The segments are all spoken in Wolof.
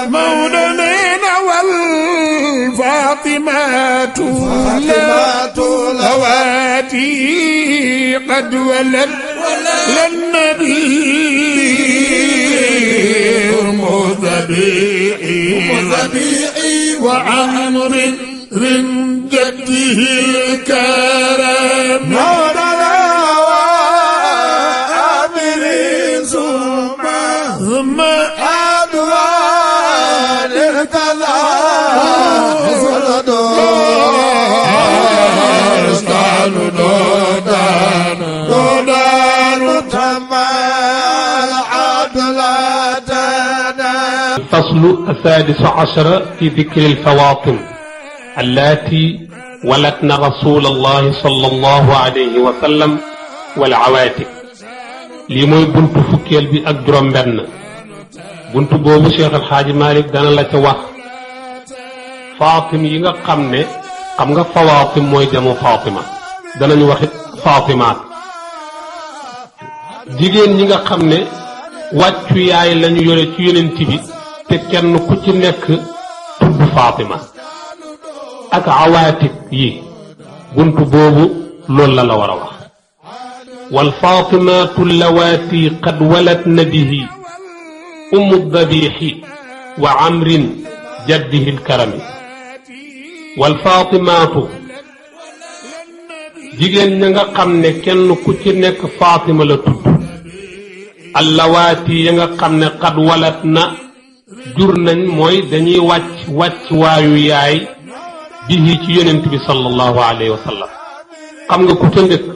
مولدنا والفاطمات لواتي قد ولد للنبي مذبيعي وعمر جده الكرم مولانا وآمر ثم أدوان الكذا دودان تمال عدلتنا. الفصل السادس عشر في ذكر الفواطم اللاتي ولدن رسول الله صلى الله عليه وسلم والعواتق. lii mooy buntu fukkeel bi ak juróom benn buntu boobu Cheikh El Hadji Malick dana la ca wax faatim yi nga xam ne xam nga fawaatim mooy jamu faatima danañu waxit faatimaat jigéen ñi nga xam ne wàccu yaay lañu yore ci yonent bi te kenn ku ci nekk tudd faatima ak awaatik yi buntu boobu loolu la war a wax wal faatimaatu lawaati qad walatna bihi ummu dabiixi wa amrin jaddihi lkarami wal faatimaatu jigéen ña nga xam ne kenn ku ci nekk faatima la tudd allawaati ya nga xam ne qad walatna jur nañ mooy dañuy wàcc waayu yaay bihi ci yonent bi sallallahu alayhi wa sallam xam nga ku ca ndëkk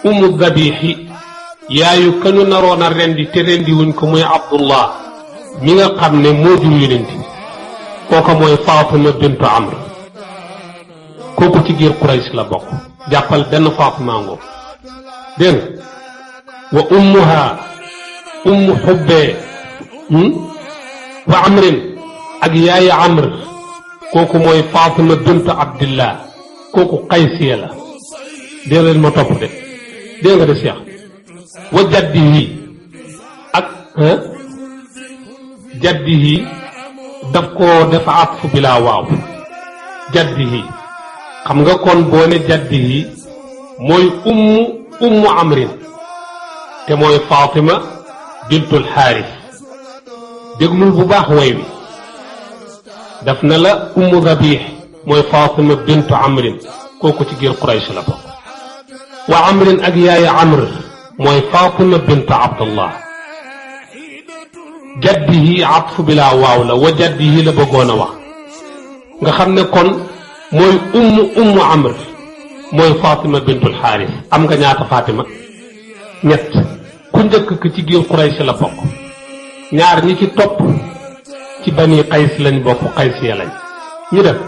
umu dabiixi yaayu kañu naroon a rendi te rendi wuñ ko muy abdullah mi nga xam ne moo jur yonent bi kooka mooy Fatima bintu Amr kooku ci giir Quraysh la bokk jàppal benn Fatima ngoo dégg wa ummuha ummu xubbee wa amrin ak yaayi Amr kooku mooy Fatima bintu Abdillah kooku Qaysiya la dégg leen ma topp de dégg nga de Cheikh wa jaddihi ak jaddihi daf koo dafa atfu bilaa waaw jaddihi xam nga kon boo ne jaddihi mooy ummu amrin te mooy Fatima bintul Xaaris déglul bu baax way wi daf na la ummu dabiix mooy Fatima bintu amrin kooku ci giir Quraysh la bokk wa amrin ak yaay Amr mooy Fatima bintu Abdullah jaddihi atfu bilaa waaw la wa jaddihi la bëggoon a wax nga xam ne kon mooy ummu Amr mooy Fatima bintul Xaaris am nga ñaata Fatima ñett ku njëkk ki ci giir Quraysh la bokk ñaar ñi ci topp ci bani Qays lañ bokk Qaysiya lañ ñu def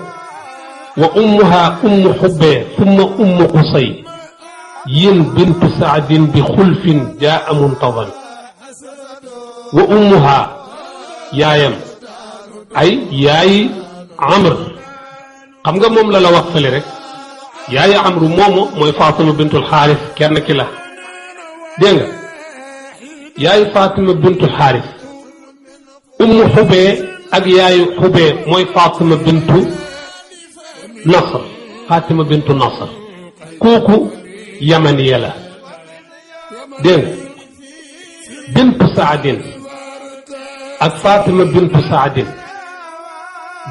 wa ummuha ummu xubbee summa ummu Qusay yin bintu saadin bi xulfin jaa muntazam wa ummuha yaayam ay yaayi Amr xam nga moom la wax fële rek yaayi Amr moomu mooy Fatima bintul Xaaris kenn ki la dégg nga yaayi Fatima bintul Xaaris ummu xubee ak yaayu xubee mooy Fatima bintu Nasr Fatima bintu Nasr kooku yamaniya la dégg nga bintu Saadin ak Fatima bintu Saadin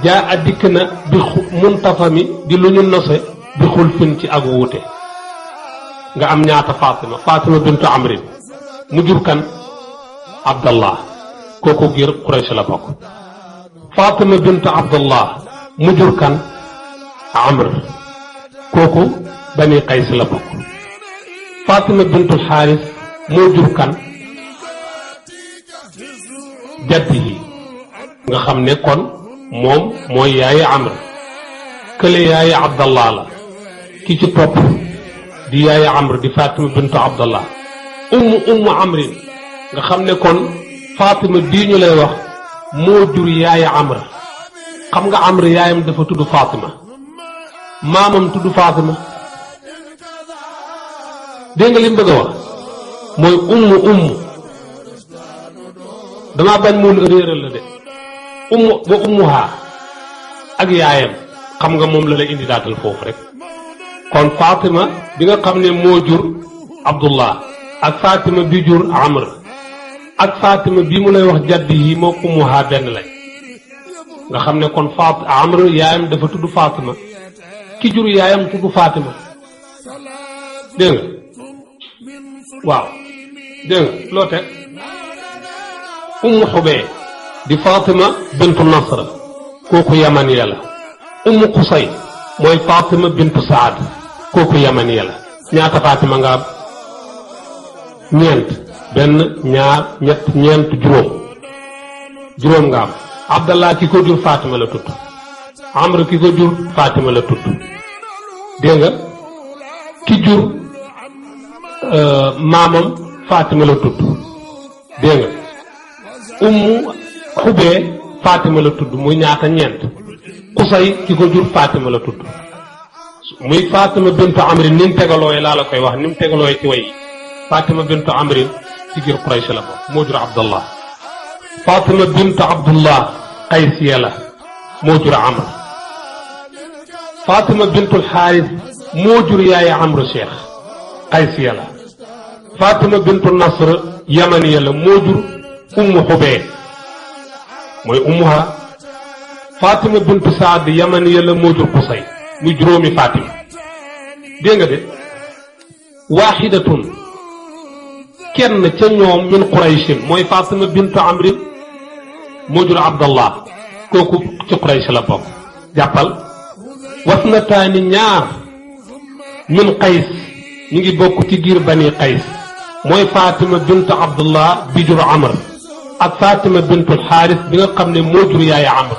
jaa a dikk na bi muntafami di lu ñu nose bi xulfin ci ak wuute nga am ñaata Fatima bintu Amrin mu jur kan Abdallah kooku ngir Quraysh la bokk Fatima bintu Abdallah mu jur kan Amr kooku bani Qays la bokk Fatima bintul Xaaris moo jur kan jaddihi nga xam ne kon moom mooy yaayi Amr kële yaayi Abdallah la ki ci topp di yaayi Amr di Fatima bintu Abdallah ummu Amrin nga xam ne kon Fatima bii ñu lay wax moo jur yaayi Amr xam nga Amr yaayam dafa tudd Fatima maamam tudd Fatima dégg nga li mu bëgg a wax mooy ummu damaa bañ mu réeral la de ummuha ak yaayam xam nga moom la la indi daatal foofu rek kon Fatima bi nga xam ne moo jur Abdullah ak Fatima bi jur Amr ak Fatima bi mu lay wax jaddi yi moo ummuha benn lañ nga xam ne kon Amr yaayam dafa tudd Fatima ki jur yaayam tudd Fatima dégg nga waaw dégg nga loo teg ummu xubee di Fatima bintu Nasr kooku yamaniya la ummu Qusay mooy Fatima bintu Saad kooku yamaniya la ñaata Fatima nga am ñeent benn ñaar ñett ñeent juróom nga am Abdallah ki ko jur Fatima la tudd Amr ki ko jur Fatima la tudd dégg nga ki jur maamam Fatima la tudd dégg nga ummu xubee Fatima la tudd muy ñaata ñeent Qusay ki ko jur Fatima la tudd muy Fatima bintu Amrin ni mu tegalooyee laa la koy wax ni mu tegalooyee ci way yi Fatima bintu Amrin ci biir Quraysh la bokk moo jur Abdallah Fatima bintu Abdullah Qaysiya la moo jur Amr Fatima bintul Xaaris moo jur yaay Amr Cheikh Qaysiya la Fatima bintu Nasr Yamaniya la moo jur ummu xubee mooy ummuha Fatima bintu Saad Yamaniya la moo jur Qusay muy juróomi Fatima dégg nga de waaxidatun kenn ca ñoom min Qurayshin mooy Fatima bintu Amrin moo jur Abdallah kooku ci Quraysh la bokk jàppal wasnataani ñaar min Qays ñu ngi bokk ci giir bani Qays mooy Fatima bintu Abdallah bi jur Amr ak Fatima bintul Xaaris bi nga xam ne moo jur yaay Amr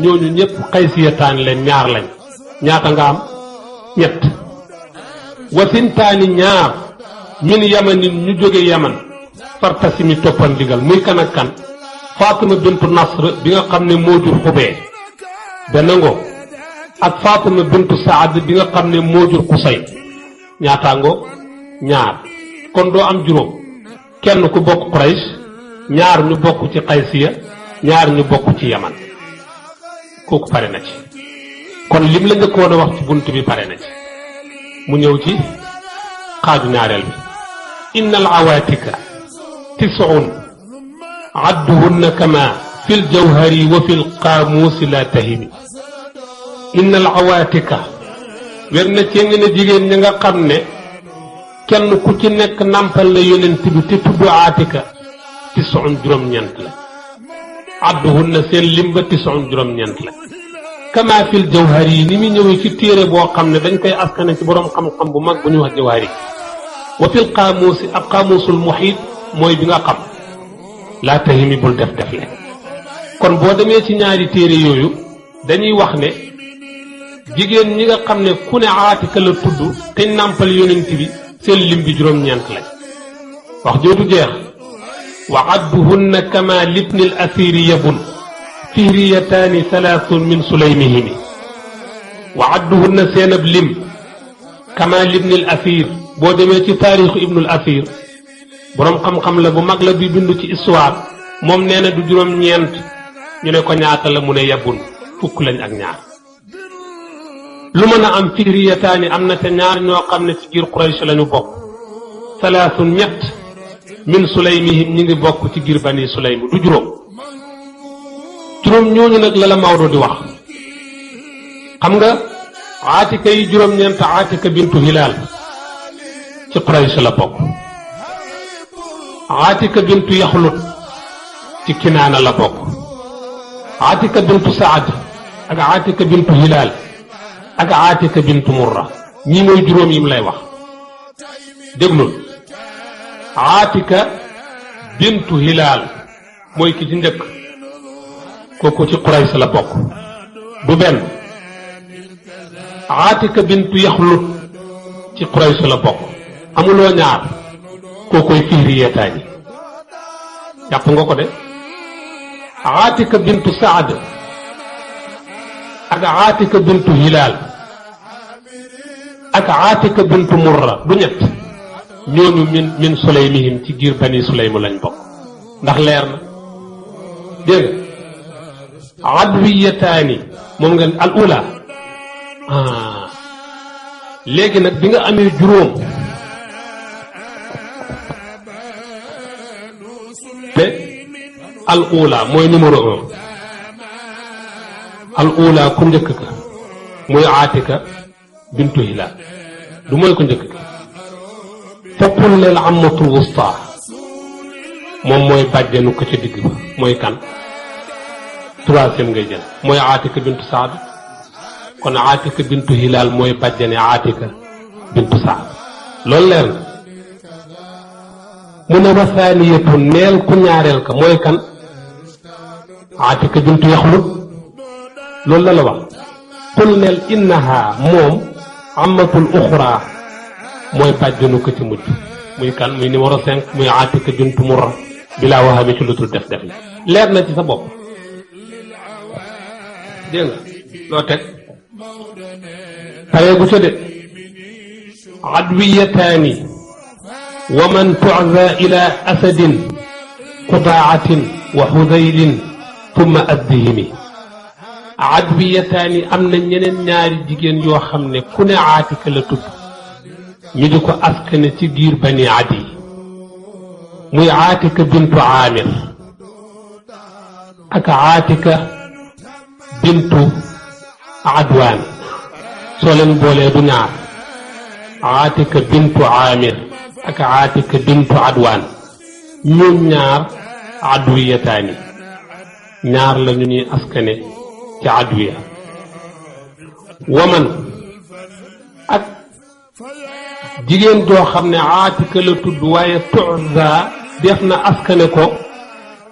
ñooñu ñëpp Qaysiyataani leen ñaar lañ ñaata nga am ñett wasintaani ñaar min yamanin ñu jóge yaman fartasimi toppan digal muy kan ak kan Fatima bintu Nasr bi nga xam ne moo jur xubee benn ngo ak Fatima bintu Saad bi nga xam ne moo jur Qusay ñaataango ñaar kon doo am juróom kenn ku bokk Quraysh ñaar ñu bokk ci Qaysiya ñaar ñu bokk ci yaman kooku pare na ci kon lim la njëkkoon a wax ci bunt bi pare na ci mu ñëw ci xaaju ñaareel bi inna al awaatika tis'un adduhunna kama fi l jawhari wa fi l qaamuusi la tahimi inna al awaatika wér na ci nga ne jigéen ñi nga xam ne kenn ku ci nekk nampal la yonent bi te tudd aatika tis'un juróom-ñeent la adduhunna seen limba tis'un juróom-ñeent la kama fil jawhari yi ni muy ñëwee ci téere boo xam ne dañ koy askane ci boroom xam-xam bu mag bu ñuy wax jawhari wa fil qaamuusi ak qaamuusul muhiit mooy bi nga xam laa tahimi bul def le kon boo demee ci ñaari téere yooyu dañuy wax ne jigéen ñi nga xam ne ku ne aatika la tudd te nàmpal yonent bi seen lim bi juróom-ñeent lañ wax jooju jeex wa adduhunna kama libni l asiri yabun fihriyataani salaasun min sulaymihimi wa adduhunna seen ab lim kama libni l asir boo demee ci taarixu ibnul asir boroom xam-xam la bu mag la bi bindu ci histoire moom nee na du juróom-ñeent ñu ne ko ñaata la mu ne yabun fukk lañ ak ñaar lu mën a am fihriyataani am na te ñaar ñoo xam ne ci giir Quraysh lañu bokk salaasun ñett min sulaymihim ñi ngi bokk ci giir bani sulaym du juróom ñooñu nag la Maodo di wax xam nga aatika yi juróom-ñeent aatika bintu hilaal ci Quraysh la bokk aatika bintu yaxlut ci kinaana la bokk aatika bintu saad ak aatika bintu hilaal ak aatika bintu murra ñii mooy juróom yim lay wax déglul aatika bintu hilaal mooy ki ci njëkk kooku ci Quraysh la bokk du benn aatika bintu yaxlut ci Quraysh la bokk amuloo ñaar kookoy fihriyataani jàpp nga ko de aatika bintu saad ak aatika bintu hilaal ak aatika bintu murra du ñett ñooñu min sulaymihim ci giir bani sulaym lañ bokk ndax leer na dégg adwiyataani moom nga al ula léegi nag bi nga amee juróom te al ula mooy numéro 1 al ula ku njëkk ka muy Aatika bintu Hilaal du mooy ku njëkk ka foppul leel amatul wusta moom mooy bàjjenu ko ca digg ba mooy kan troisième ngay jël mooy Aatika bintu Saad kon Aatika bintu Hilaal mooy bàjjane Aatika bintu Saad loolu leer na mu ne wasaaniyatu neel ku ñaareel ka mooy kan Aatika bintu Yaxlut loolu la la wax qul neel innaha moom amatul uxra mooy bàjjanu ko ci mujj muy kan muy numéro 5 muy Aatika bintu Murra bilaa waxami ci lu dul def la leer na ci sa bopp dégg nga loo teg pare gu ca de adwiyataani wa man tu'za ila asadin qudaatin wa xudaylin tumma addihimi adwiyataani am na ñeneen ñaari jigéen yoo xam ne ku ne Aatika la tudd ñu di ko askane ci giir bani Adi muy Aatika bintu Aamir ak Aatika bintu Adwaan soo leen boolee du ñaar Aatika bintu Aamir ak Aatika bintu Adwaan ñoom ñaar adwiyataani ñaar la ñu ñuy askane ci adwiya waman ak jigéen joo xam ne Aatika la tudd waaye tu'za def na askane ko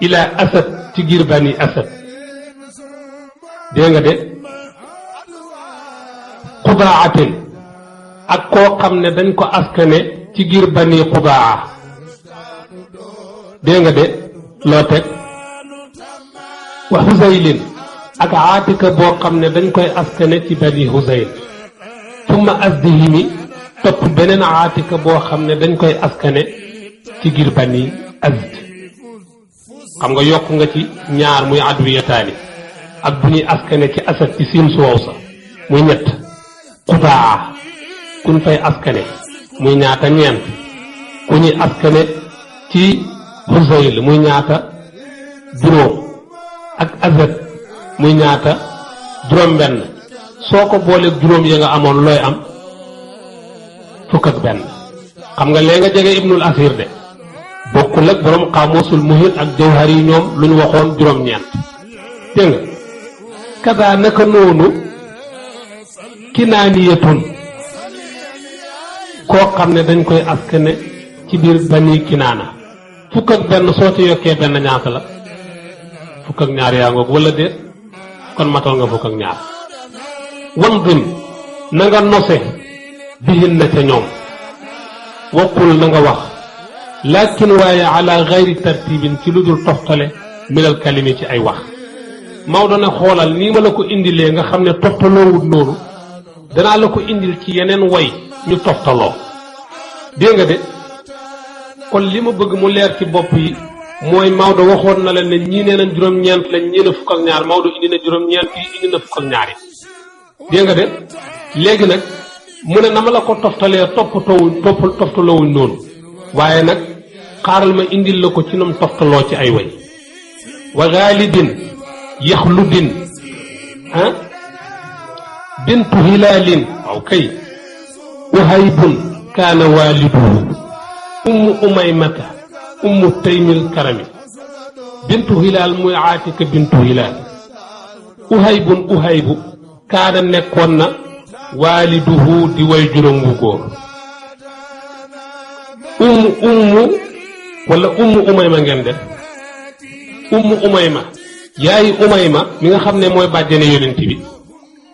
ila asad ci giir bani asad dégg nga de xudaatin ak koo xam ne dañ ko askane ci giir bani xudaa dégg nga de loo teg wa xusaylin ak Aatika boo xam ne dañ koy askane ci bani xusayl summa asdihimi topp beneen Aatika boo xam ne dañ koy askane ci giir bani asd xam nga yokk nga ci ñaar muy adwiyataani ak bu ñuy askane ci asad ci siin su wow sa muy ñett xudaa kuñ fay askane muy ñaata ñeent ku ñuy askane ci xusayl muy ñaata juróom ak asad muy ñaata juróom benn soo ko booleeg juróom ya nga amoon looy am fukk ak benn xam nga léegi nga jege ibnul asir de bokkul ak borom xaamusul muhit ak jawhar yi ñoom lu ñu waxoon juróom-ñeent dégg nga kada naka noonu kinaaniyatun koo xam ne dañ koy askane ci biir bani kinaana fukk ak benn soo ci yokkee benn ñaata la fukk ak ñaar yaa ngoog wala déet kon matal nga fukk ak ñaar wandim na nga nose bihin na ca ñoom waqul na nga wax lakin waaye ala gayri tartibin ci lu dul toftale minal kalimi ci ay wax Maodo ne xoolal nii ma la ko indilee nga xam ne toftaloowut noonu danaa la ko indil ci yeneen way ñu toftaloo dégg nga de kon li ma bëgg mu leer ci bopp yi mooy Maodo waxoon na la ne ñii nee nañ juróom-ñeent lañ ñii ne fukk ak ñaar Maodo indi na juróom-ñeent yi indi na fukk ak ñaar yi dégg nga de léegi nag mu ne na ma la ko toftalee toftaloowuñ noonu waaye nag xaaral ma indil la ko ci nam toftaloo ci ay way wa gaalibin yaxludin bintu hilaalin waaw kay uhaybun kaana waaliduhu ummu umaymata ummu taymil karami bintu hilaal muy Aatika bintu hilaal uhaybu kaana nekkoon na waaliduhu di way juróom wu góor ummu umayma ngeen def ummu umayma yaayi umayma mi nga xam ne mooy bàjjane yonent bi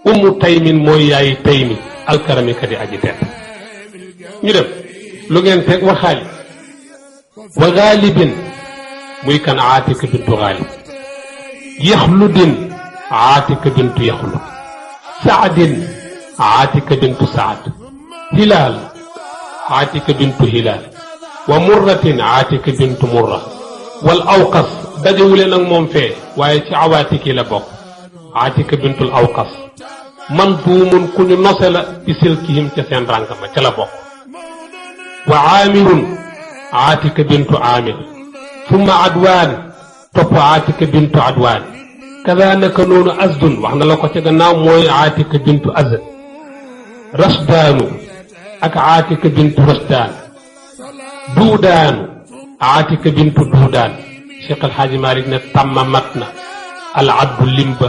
ummu taymin mooy yaayi taymi alkarami ka di aji tedd ñu dem lu ngeen teg waxaali wa gaalibin muy kan Aatika bintu gaalib yaxludin Aatika bintu yaxlud saadin Aatika bintu saad hilaal Aatika bintu hilaal wa murratin Aatika bintu murra wal awqas dajewuleen ak moom fee waaye ci awaatiki la bokk Atika bintul Awqas man duumun ku ñu nose la bi silkihim ca seen rànk ma ca la bokk wa aamirun Atika bintu Aamir summa Adwaan topp Atika bintu Adwaan kadaalika noonu Asdun wax na la ko ca gannaaw mooy Atika bintu Asd Rasdaanu ak Atika bintu Rasdaan Duudaanu Atika bintu Duudaan Cheikh El Hadji Malick ne tàmma mat na al addu limba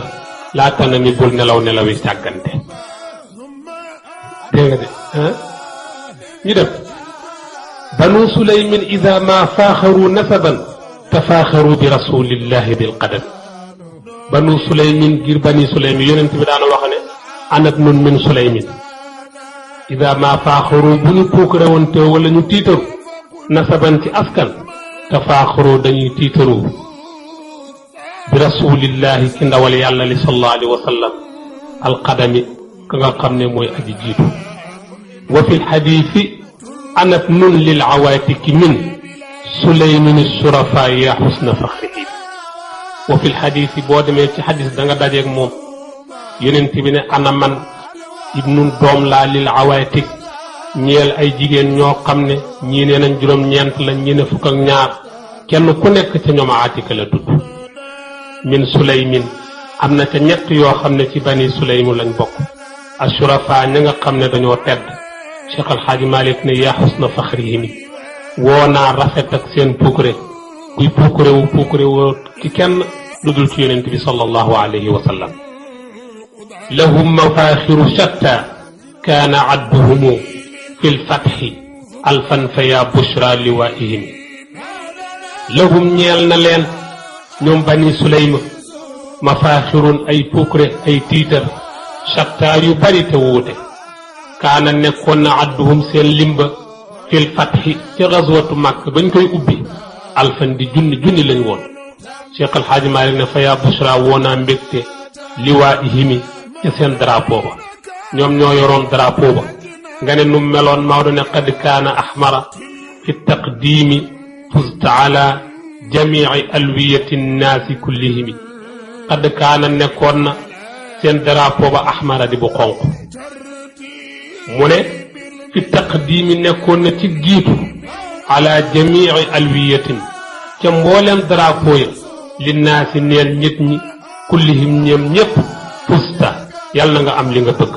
laa tanami bul nelaw nelawi sàggante dégg nga de ñu dem banu sulaymin ida ma faaxaru nasaban tafaaxaru bi rasulillahi bil qadam banu sulaymin ngir bani sulaymin yonent bi daana wax ne anat nun min sulaymin ida ma faaxaru bu ñu puukare woon te wala ñu tiitaru nasaban ci askan tafaaxaru dañuy tiitaru bi rasulillahi ci ndawal yàlla li sallallahu alayhi wa sallam alqadami ka nga xam ne mooy aji jiitu wa fi lxadiisi anat nun lil awaatiki min sulaymin surafa ya xusna faxrihi wa fi lxadiisi boo demee ci xadis da nga dajeeg moom yonent bi ne ana man ibnun doom laa lil awaatik ñeel ay jigéen ñoo xam ne ñii nee nañ juróom-ñeent la ñii ne fukk ak ñaar kenn ku nekk ca ñoom Atika la tudd min sulaymin am na ca ñett yoo xam ne ci bani sulaymu lañ bokk ashurafa ña nga xam ne dañoo tedd Cheikh Al Hadji Malick ne yaa xusna faxrihimi woo naa rafet ak seen puukure kuy puukure woo ci kenn lu dul ci yonent bi sallallahu alayhi wa sallam lahum mafaaxiru shatta kaana adduhumu fi lfatxi alfan fa yaa bushra liwaa'ihim lahum ñeel na leen ñoom bani sulayma mafaaxirun ay puukure ay tiitar shatta yu bari te wuute kaana nekkoon na adduhum seen limba fil fatxi ci gazwatu màkk bañ koy ubbi alfan di junni lañ woon Cheikh Al Hadji Malick ne fa yaa bushra woonaa mbégte liwaa'ihimi ca seen drapeau ba ñoom ñoo yoroon drapeau ba nga ne nu meloon Maodo ne qad kaana ahmara fi taqdiimi fusta ala jamici alwiyati nnaasi kullihimi qad kaana nekkoon na seen drapeau ba ahmara di bu xonq mu ne fi taqdiimi nekkoon na ci jiitu ala jamici alwiyatin ca mbooleem drapeau ya linnaasi neel nit ñi kullihim ñeem ñépp fusta yàlla na nga am li nga bëgg